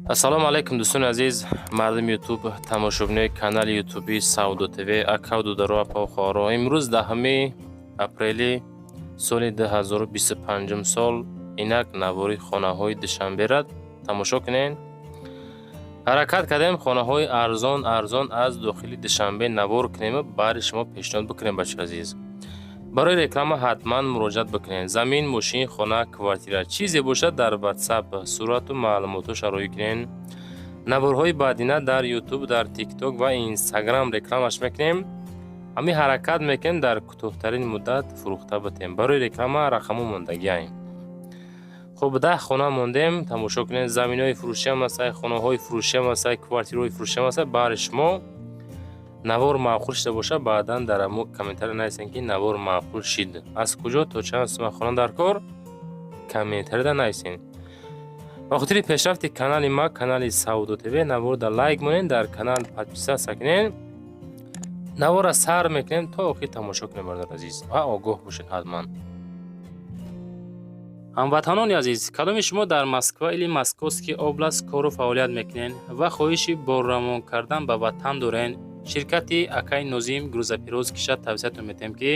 Ассалому алайкум, дӯстони азиз, мардуми Ютуб, тамошобинои канали Ютуби Савдо ТВ, акав, дударо, апау, хоҳаро. Имрӯз 10 апрели соли 2025 сол. Инак навори хонаҳои Душанбера тамошо кунед. Ҳаракат кардем, хонаҳои арзон арзон аз дохили Душанбе навор кунему баъди шумо пешниҳод бикунем. Бачаи азиз, барои реклама ҳатман муроҷиат бикунед. Замин, мошин, хона, квартира, чизе бошад, дар Ватсап сурату маълумотоша роҳӣ кунед. Наворҳои баъдина дар Ютуб, дар Тикток ва Инстаграм рекламаш мекунем. Ҳамин ҳаракат мекунем, дар кӯтоҳтарин муддат фурӯхта битем. Барои реклама рақамҳо мондагиаем. Хуб, 10 хона мондем, тамошо кунед. Заминҳои фурӯшиам ҳастай, хонаҳои фурӯшиам ҳастай, квартираҳои фурӯшиам ҳастай. Баҳри шумо навор маъқул шуда бошад, баъдан дар амо комментария нависем, ки навор маъқул шид, аз куҷо то чанд сума хона дар кор, комментарияда нависем. Ба хотири пешрафти канали ма, канали Савдо ТВ, наворда лайк монед, дар канал подписаться кунед. Навора сар мекунем, то охир тамошо кунем, бародар азиз, ва огоҳ бошед ҳатман. Ҳамватанони азиз, кадоми шумо дар Москва или Московский область кору фаъолият мекунед ва хоҳиши борравон кардан ба ватан доред, ширкати акаи Нозим грузоперевозкиша тавсиятон метиҳем, ки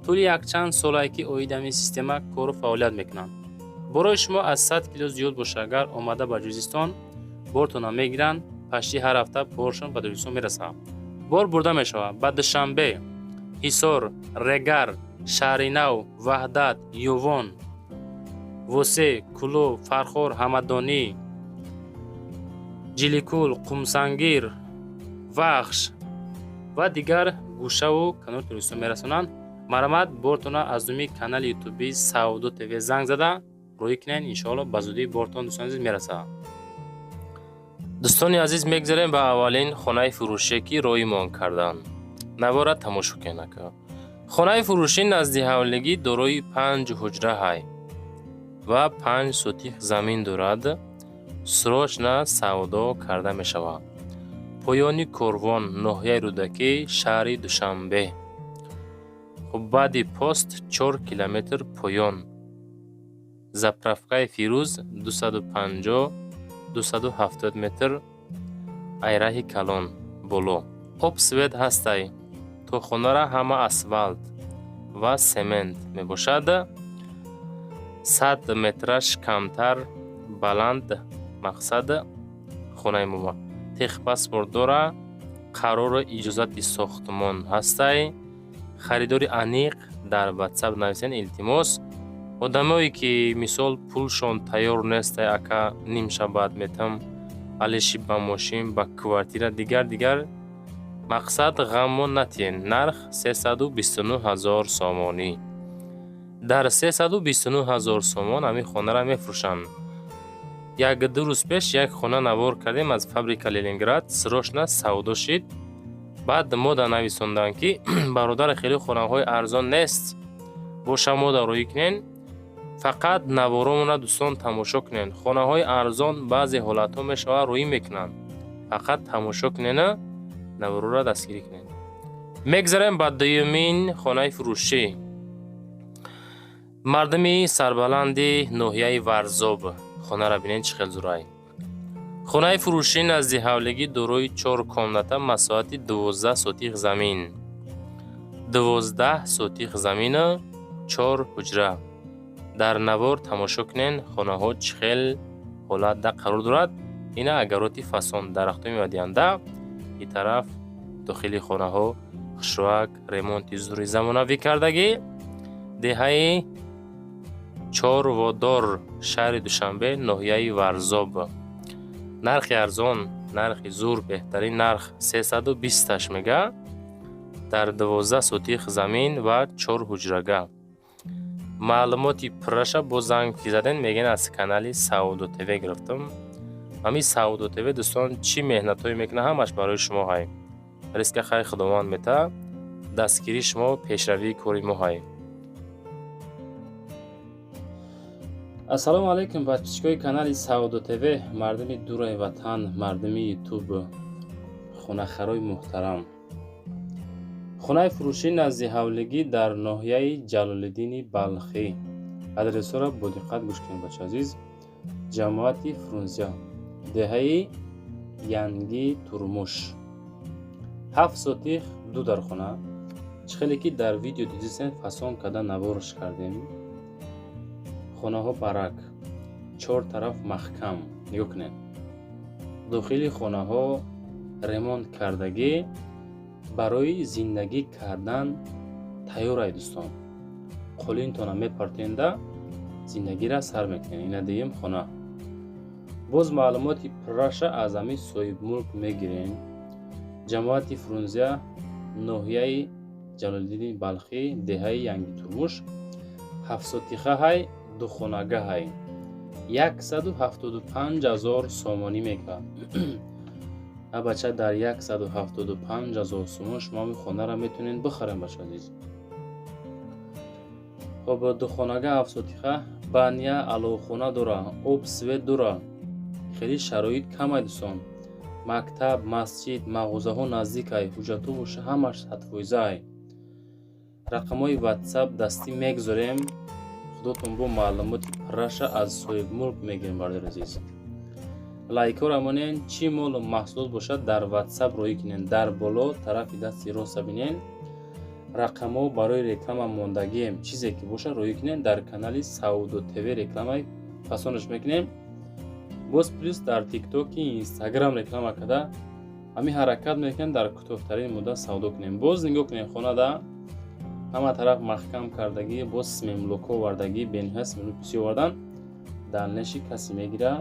тӯли якчанд солае ки оид ҳамин система кору фаъолият мекунанд. Борои шумо аз 100 кило зиёд бошад, агар омада ба Тоҷикистон бортона мегиранд, пашти ҳар ҳафта боршон ба Тоҷикистон мерасад. Бор бурда мешавад ба Душанбе, Ҳисор, Регар, Шаҳринав, Ваҳдат, Ёвон, Восе, Кӯлоб, Фархор, Ҳамадонӣ, Ҷиликул, Қумсангир, Вахш ва дигар гӯшаву канори Тоҷикистон мерасонанд. Марҳамат, бортона аз номи канали Ютуби Савдо ТВ занг зада роҳӣ кунед. Иншоалло, ба зудӣ бортон, дӯстони азиз, мерасад. Дӯстони азиз, мегзарем ба аввалин хонаи фурӯшие, ки роҳимон карданд. Навора тамошо кунед, ака. Хонаи фурӯшӣ назди ҳавлигӣ, дорои панҷ ҳуҷра ҳай ва 5 сотих замин дорад. Срочно савдо карда мешавад. Поёни Корвон, ноҳияи Рӯдакӣ, шаҳри Душанбе. Хуб, баъди пост 4 километр поён, заправкаи Фирӯз 250, 270 метр айраҳи калон боло. Об, свет ҳастай. То хонара ҳама асфалт ва семент мебошад. 100 метраш камтар баланд. Мақсад, хонаи мо техпаспорт дора, қарору иҷозати сохтмон ҳастай. Харидори аниқ дар Ватсап нависен, илтимос. Одамое ки, мисол, пулшон тайёр нестай, ака, нимша баъд метам, алиши ба мошин, ба квартира, дигар дигар, мақсад, ғаммо натиҳен. Нарх 329 000 сомонӣ. Дар 329 000 сомон ҳамин хонаро мефурӯшанд. Як ду рӯз пеш як хона навор кардем аз фабрика Ленинград, срочно савдо шид. Баъд мода нависонданд, ки бародар, хеле хонаҳои арзон нест, боша мода роҳӣ кунен. Фақат наворомона, дӯстон, тамошо кунен. Хонаҳои арзон баъзе ҳолатҳо мешавад, роҳӣ мекунанд. Фақат тамошо кунена, наворора дастгирӣ кунед. Мегзарем ба дуюмин хонаи фурӯшӣ. Мардуми сарбаланди ноҳияи Варзоб, хонаро бинед, чӣ хел зурай. Хонаи фурӯшӣ назди ҳавлигӣ, дорои чор комната, масоҳати 12 сотих замин, 12 сотих замину чор ҳуҷра. Дар навор тамошо кунед, хонаҳо чӣ хел ҳолатда қарор дорад. Ина агароти фасон, дарахтои мевадиҳанда. И тараф дохили хонаҳо хушрӯак, ремонти зури замонавӣ кардагӣ. Деҳаи Чорводор, шаҳри Душанбе, ноҳияи Варзоб. Нархи арзон, нархи зур, беҳтарин нарх 320-аш мега, дар 12 сотих замин ва чор ҳуҷрага. Маълумоти пурраша бо занг ки заден, мегӯянд, аз канали Савдо ТВ гирифтам. Ҳамин Савдо ТВ, дӯстон, чӣ меҳнатҳое мекунад, ҳамаш барои шумо ҳай. Риска хайр Худованд мета, дастгирии шумо пешравии кори мо ҳай. Ассалому алайкум, подписчикои канали Савдо ТВ, мардуми дураи ватан, мардуми Ютуб, хонахарои муҳтарам. Хонаи фурӯшӣ назди ҳавлигӣ дар ноҳияи Ҷалолиддини Балхӣ. Адресҳоро бо диққат гӯш кунед, бачаи азиз. Ҷамоати Фрунзия. Деҳаи Янги Турмуш, 7 сотих, ду дархона. Чӣ хеле ки дар видео дидисен, фасон карда наворш кардем. Хонаҳо барак, чор тараф маҳкам. Нигоҳ кунед, дохили хонаҳо ремонт кардагӣ, барои зиндагӣ кардан тайёрай. Дӯстон, қолинтона мепартенда, зиндагира сар мекунед. Ина дуюм хона. Боз маълумоти пурраша аз ҳамин соҳибмулк мегирем. Ҷамоати Фрунзия, ноҳияи Ҷалолиддини Балхӣ, деҳаи Янгитурмуш, 7 сотихаҳай, духонагаҳай, 175 000 сомонӣ мекард. А бача, дар 175 000 сомон шумо ҳамин хонаро метавонед бихарем, бача азиз. Хоб, духонага, 7 сотиха, баня, аловхона дора, об, свет дора. Хеле шароит камай, дӯстон. Мактаб, масҷид, мағозаҳо наздикай, ҳуҷҷатҳо боша, ҳамаш садфоизаай. Рақамҳои Ватсап дастӣ мегузорем, худотон бо маълумоти пурраша аз соҳибмулк мегирем. Бародари азиз, лайкҳоро монен. Чӣ молу маҳсулот бошад, дар Ватсап роҳӣ кунен. Дар боло тарафи дасти роста бинен, рақамҳо барои реклама мондагием. Чизе ки бошад, роҳӣ кунен. Дар канали Савдо ТВ рекламаи фасонаш мекунем. Боз плюс дар Тиктоки, Инстаграм реклама карда, ҳамин ҳаракат мекунем, дар кӯтоҳтарин муддат савдо кунем. Боз нигоҳ кунем, хонада ҳама тараф маҳкам кардагӣ, боз цементблокҳо овардагӣ, бениҳоят цементблок бисёр овардан. Дальнейший касе мегира,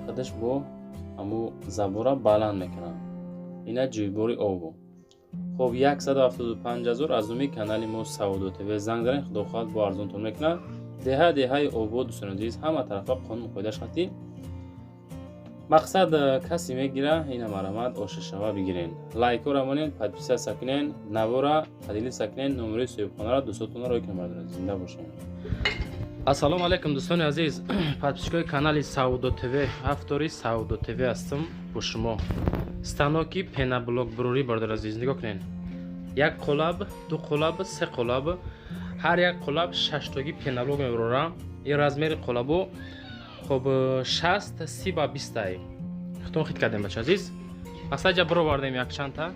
худаш бо ҳаму забора баланд мекунад. Ина ҷӯйбори обу. Хоб, 175 ҳазор. Аз номи канали мо Савдо ТВ занг занед, худо хоҳад, бо арзонтон мекунад. Деҳа деҳаи обод, дӯстони азиз, ҳама тарафа қонун қоидаш хатӣ. Мақсад, касе мегира, ина марамат ошишава бигирен. Лайкҳоро монен, подписаться кунен, навора поделиться кунен, номерои соҳибхонаро дӯстотонро рой кунен. Бардоред, зинда бошен. Ассалому алайкум, дӯстони азиз, подписчикои канали Савдо ТВ. Автори Савдо ТВ ҳастам бо шумо. Станоки пеноблок бурорӣ, бардор азиз, нигоҳ кунед: як қолаб, ду қолаб, се қолаб, ҳар як қолаб шаштоги пеноблок мебурора. Ин размери қолабо, хоб, 60 30 ба 20-ай. Хитон хит кардем, бача азиз, асаҷа бировардем. Якчандта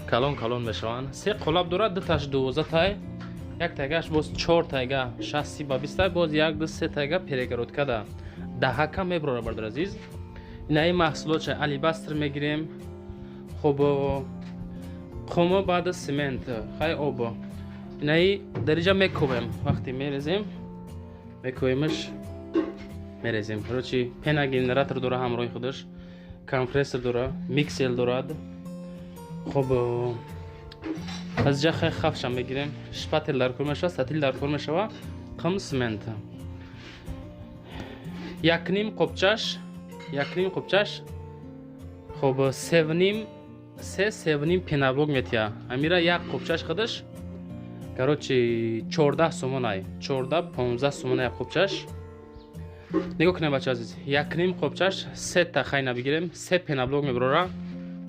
калон калон мешаванд. Се қолаб дорад, дуташ 12-тай, як тайгаш боз чор тайга 60 30 ба 20-тай, боз як, ду, се тайга перегородкада даҳака мебурора. Бардор азиз, инаи маҳсулотша алебастр мегирем. Хоб, қумо, баъда цемент, хай, об. Инаи дариҷа мекобем, вақте мерезем, мекобемаш, мерезем. Короче, пеногенератор дора, ҳамроҳи худаш компрессор дора, миксер дорад. Хоб, аз ҷа хай хафша мегирем, шпатель дар кор мешава, сатил дар кор мешава, қум, цемент. Якним қопчаш, якним қопчаш, хоб, севним, се, севним пеноблок метия. Амира як қопчаш худаш, короче, 14 сомонай, 14-15 сомона як қопчаш. Нигоҳ кунед, бача азиз, якним қопчаш сета хайна бигирем, се пеноблок мебурора.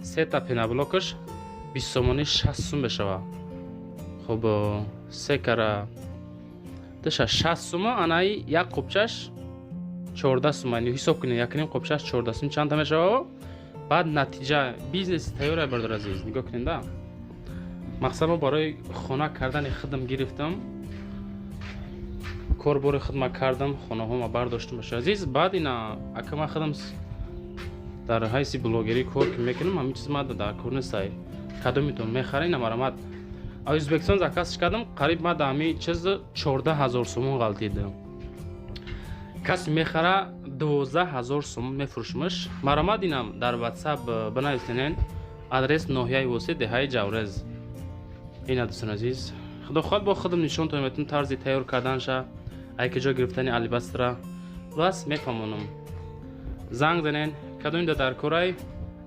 Сета пеноблокаш 20 сомонӣ, 60 сум мешава. Хоб, се кара душа 60 сума. Анаи як қопчаш 14 сума. Ҳисоб кунед, якним қопчаш 14 сум чандта мешава? Баъд натиҷа бизнеси тайёра. Бардор азиз, нигоҳ кунед да, мақсад мо барои хона кардани худам гирифтам, корбори хидмат кардам, хонаҳома бардоштам, баша азиз. Баъд ина ака, ман худам дар ҳайси блогерӣ кор ки мекунам, ҳамин чиз мада дар кор нестай. Кадомитон мехара, ина марамат. А Ӯзбекистон заказ кардам, қариб ма да ҳамин чиз 14 000 сомон ғалтид. Касе мехара, 12 000 сомон мефурӯшмаш. Марамат, инам дар Ватсап бинависенен. Адрес: ноҳияи Восеъ, деҳаи Ҷаврез. Ина, дӯстон азиз, худо хоҳад, бо худам нишонтон метавон тарзи тайёр карданша, айки ҷо гирифтани алебастра бас мефаҳмонам. Занг занен, кадом дар корай,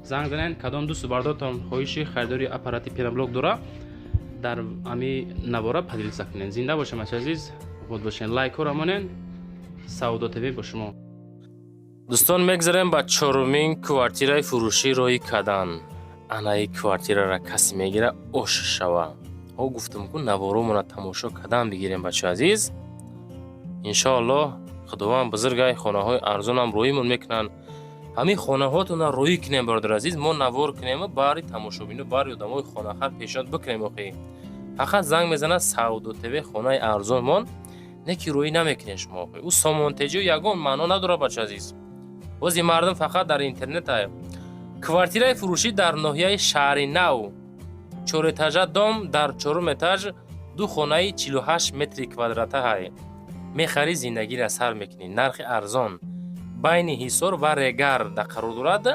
занг занен. Кадом дӯсту бардортон хоҳиши харидори аппарати пеноблок дора, дар ами навора поделиться кунен. Зинда бошем, ачи азиз, обод бошен, лайкҳоро монен. Савдо ТВ бо шумо. Дӯстон, мегзарем ба чорумин квартираи фурӯшӣ роҳӣ кардан. Анаи квартирара касе мегира, ош шава. Ҳо, гуфтам ку, наворомона тамошо кардан бигирем, бачо азиз, иншоаллоҳ. Худованд бузургай, хонаҳои арзонам рӯимон мекунанд. Ҳамин хонаҳотона рӯӣ кунем, бародари азиз, мо навор кунему бари тамошобину, бари одамои хонахар пешниҳод бикунем. Охи, фақат занг мезанад: «Савдо ТВ, хонаи арзон мон», не ки рӯӣ намекунед шумо. Охи, ӯ сомонтеҷиу ягон маъно надорад, бача азиз. Бози мардум фақат дар интернет. Квартираи фурӯшӣ дар ноҳияи Шаҳри Нав, чорэтажа дом, дар чорум этаж, ду хонаи 48 метри квадрата ҳай. Мехарӣ, зиндагиро сар мекунӣ. Нархи арзон. Байни Ҳисор ва Регар да қарор дорад.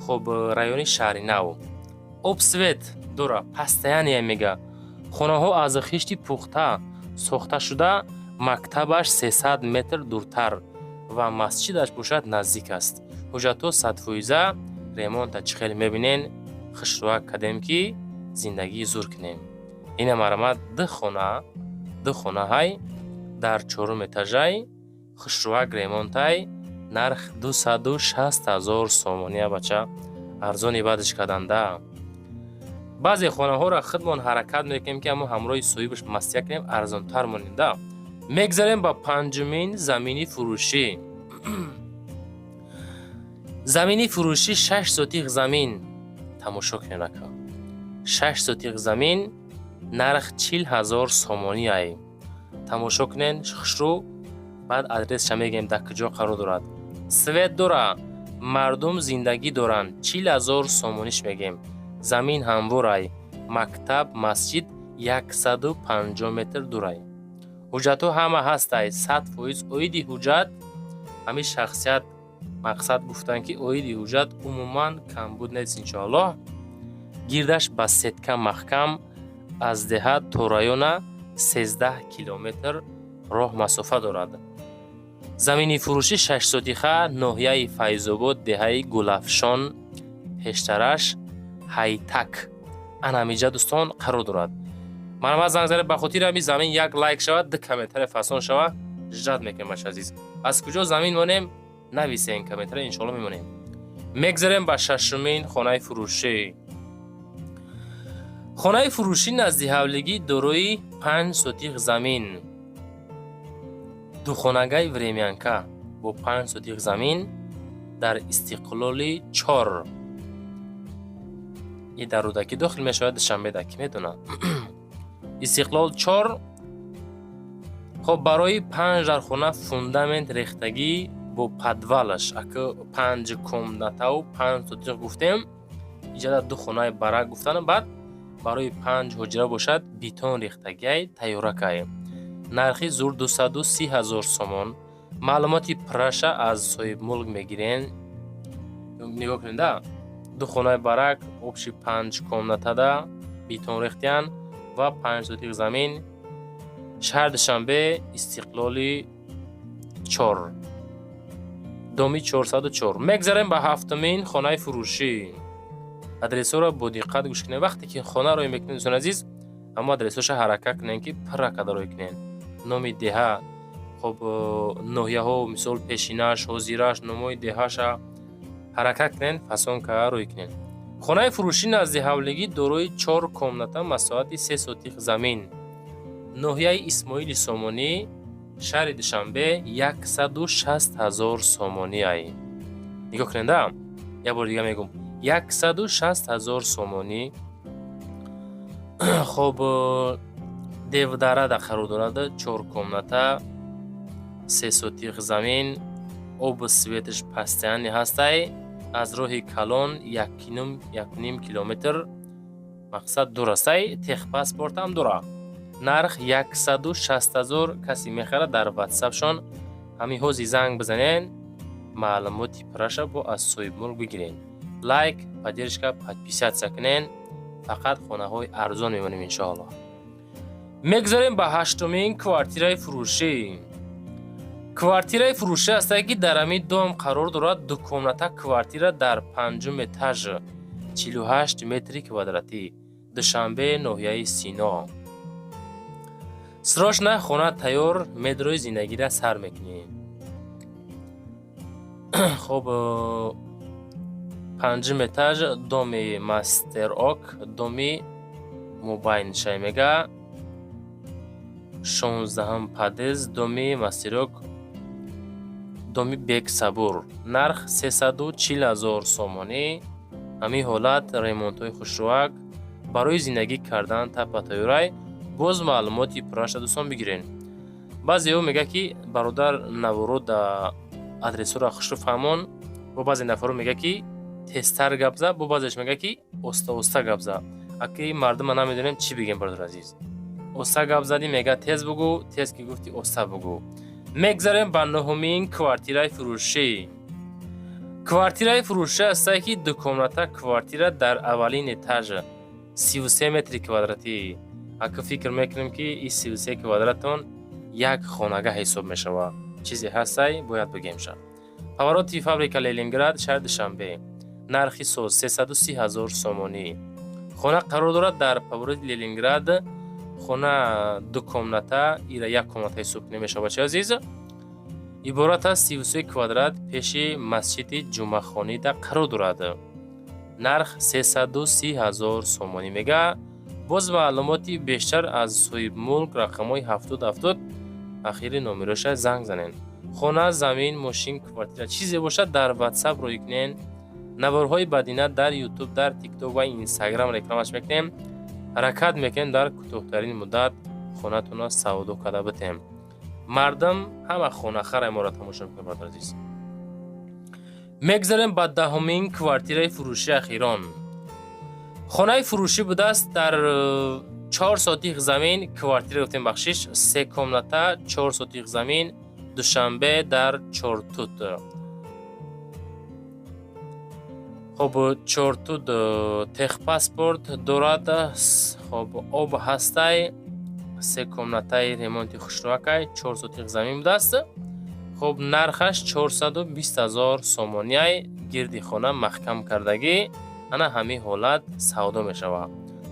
Хоб, райони Шаҳри Нав. Об, свет дора, постоянный мега. Хонаҳо аз хишти пухта сохта шуда, мактабаш 300 метр дуртар ва масҷидаш бошад наздик аст. Ҳуҷҷатҳо 100%. Ремонта чӣ хеле мебинен, хушрӯак кардем, ки зиндагии зур кунем. Ина, марамат, ду хона, ду хона ҳай, дар чорум этажай, хушрӯак ремонтай. Нарх 260 000 сомония, бача, арзони бадш карданда. Баъзе хонаҳоро худмон ҳаракат мекунем, ки ҳамо ҳамроҳи соҳибаш маслиҳат кунем, арзонтар монем да. Мегзарем ба панҷумин замини фурӯшӣ. Замини фурӯшӣ 6 сотих замин. Тамошо кунем, ака, 6 сотих замин, нарх 40 000 сомонӣ ай. Тамошо кунен хушрӯ, баъд адресша мегӯем, дар куҷо қарор дорад. Свет дора, мардум зиндагӣ доранд. 40 000 сомониш мегӯем. Замин ҳамворай, мактаб, масҷид 150 метр дурай. Ҳуҷҷатҳо ҳама ҳастай, 100%. Оиди ҳуҷҷат ҳамин шахсият мақсад гуфтанд, ки оиди ҳуҷҷат умуман камбуд нест, иншоаллоҳ. Гирдаш ба сетка маҳкам, аз деҳа то района 13 километр роҳ масофа дорад. Замини фурӯшӣ 6 сотиха, ноҳияи Файзобод, деҳаи Гулафшон, пештараш Ҳайтак, анамиҷа, дӯстон, қарор дорад. Манама занг занед. Ба хотири ҳамин замин як лайк шавад, ду комментария фасон шавад, ждать мекунем. Бача азиз, аз куҷо замин монем, нависен комментария, иншоалло мемонем. Мегзарем ба шашумин хонаи фурӯшӣ. Хонаи фурӯшӣ назди ҳавлигӣ, дорои 5 сотих замин, духонагаи времянка бо 5 сотих замин дар Истиқлоли 4. И дар Рӯдакӣ дохил мешавад, Душанбеда, кӣ медонад. Истиқлол 4. Хоб, барои панҷ дархона фундамент рехтагӣ бо подвалаш. Ака, панҷ комнатаву 5 сотих гуфтем, иҷада ду хонаи барак гуфтану баъд барои панҷ ҳуҷра бошад, бетон рехтагиай, тайёракай. Нархи зур 230 000 сомон. Маълумоти пурраша аз соҳибмулк мегирен. Нигоҳ кунед да, ду хонаи барак, общий панҷ комнатада бетон рехтиян ва 5 сотих замин. Шаҳри Душанбе, Истиқлоли 4, доми 404. Мегзарем ба ҳафтумин хонаи фурӯшӣ. Адресҳоро бо диққат гӯш кунед. Вақте ки хона рӯй мекунед, дӯстони азиз, аммо адресҳоша ҳаракат кунед, ки пурра карда рӯй кунед. Номи деҳа, хоб, ноҳияҳо, мисол, пешинаш, ҳозираш, номҳои деҳаша ҳаракат кунед, фасон карда рӯй кунед. Хонаи фурӯшӣ назди ҳавлигӣ, дорои чор комната, масоҳати 3 сотих замин, ноҳияи Исмоили Сомонӣ, шаҳри Душанбе, 160 000 сомонӣ ай. Нигоҳ кунед да, як бори дига мегӯм: 160 000 сомонӣ. Хоб, Девдарада қарор дорад, чор комната, 3 сотих замин, обу светаш постоянный ҳастай. Аз роҳи калон 1,5 километр мақсад дур астай. Техпаспортам дора. Нарх 160 000. Касе мехарад, дар ватсапшон ҳамин ҳози занг бизанен, маълумоти пурраша бо аз соҳибмулк бигирен. Лайк, поддержка, подписаться кунен. Фақат хонаҳои арзон мемонем, иншоаллоҳ. Мегузарем ба ҳаштумин квартираи фурӯшӣ. Квартираи фурӯшӣ ҳастае, ки дар ҳамин дом қарор дорад. Дукомната квартира дар панҷум этаж, 48 метри квадратӣ, Душанбе, ноҳияи Сино. Срочно хона тайёр, медрои зиндагира сар мекунӣ. Хоб, панҷум этаж, доми Мастерок, доми мобайншай мега, 16-ҳам подъезд, доми Мастерок. Доми Бексабур, нарх 340 000 сомонӣ. Ҳамин ҳолат, ремонтҳои хушрӯак, барои зиндагӣ кардан тапа тайёрай. Боз маълумоти пурраша, дӯстон, бигирен. Баъзеҳо мегӯяд, ки бародар, наворо да адресҳоро хушрӯ фаҳмон, бо баъзе нафарҳо мегӯяд, ки тезтар гап за, бо баъзеш мегӯяд, ки оста оста гап за. Аки мардума намедонем чӣ бигем, бародар азиз. Оста гап задӣ, мегӯяд тез бугӯ, тез ки гуфтӣ, оста бугӯ. Мегзарем ба нуҳумин квартираи фурӯшӣ. Квартираи фурӯшӣ ҳастае, ки дукомната квартира дар аввалин этаж, 33 метри квадратӣ. Ака, фикр мекунем, ки и 33 квадратон як хонага ҳисоб мешавад. Чизе ҳастай, бояд бигемша. Повороти фабрика Ленинград, шаҳри Душанбе. Нархи соз 330 ҳазор сомонӣ. Хона қарор дорад дар повороти Ленинград. Хона дукомната, ира як комната ҳисоб намешавад, бачаи азиз. Иборат аз 33 квадрат, пеши масҷиди Ҷумъахонида қарор дорад. Нарх 330 ҳазор сомонӣ мега. Боз маълумоти бештар аз соҳибмулк, рақамҳои 70 70 ахири номероша занг занед. Хона, замин, мошин, квартира, чизе бошад, дар Ватсап рӯй кунен. Наворҳои бадина дар Ютуб, дар Тикток ва Инстаграм рекламаш мекунем. Ҳаракат мекунем, дар кӯтоҳтарин муддат хонатонро савдо карда битем. Мардум ҳама хонахара моро тамошо мекунад, бародар азиз. Мегзарем ба 10-умин квартираи фурӯши ахирон. Хонаи фурӯшӣ будааст дар 4 сотих замин. Квартира гуфтем, бахшиш, се комната, 4 сотих замин, Душанбе, дар Чортуд. Хоб, Чортуд, техпаспорт дорад. Хоб, об ҳастай. Се комнатаи ремонти хушрӯакай, 4 сотих замин будааст. Хоб, нархаш 420 ҳазор сомониай. Гирди хона маҳкам кардагӣ. Ана ҳамин ҳолат савдо мешавад,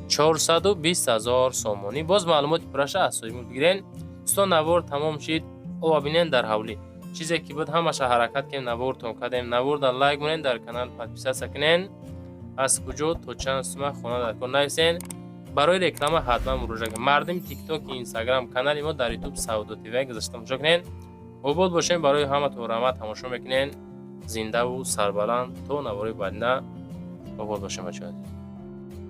420 ҳазор сомонӣ. Боз маълумоти пурраша аз соҳибмулк бигирен. Дӯстон, навор тамом шид. Ова бинен, дар ҳавлӣ чизе ки буд, ҳамаша ҳаракат кунем, навортон кардем. Наворда лайк монен, дар канал подписаться кунен. Аз куҷо то чанд сума хона дар кор, нависен. Барои реклама ҳатман муроҷиат кунед. Мардуми Тикток, Инстаграм, канали мо дар Ютуб Савдо ТВ гузашта тамошо кунен. Обод бошем. Барои ҳаматон раҳмат, тамошо мекунен. Зиндаву сарбаланд то навори баъдина. Обод бошем, бачаҳо.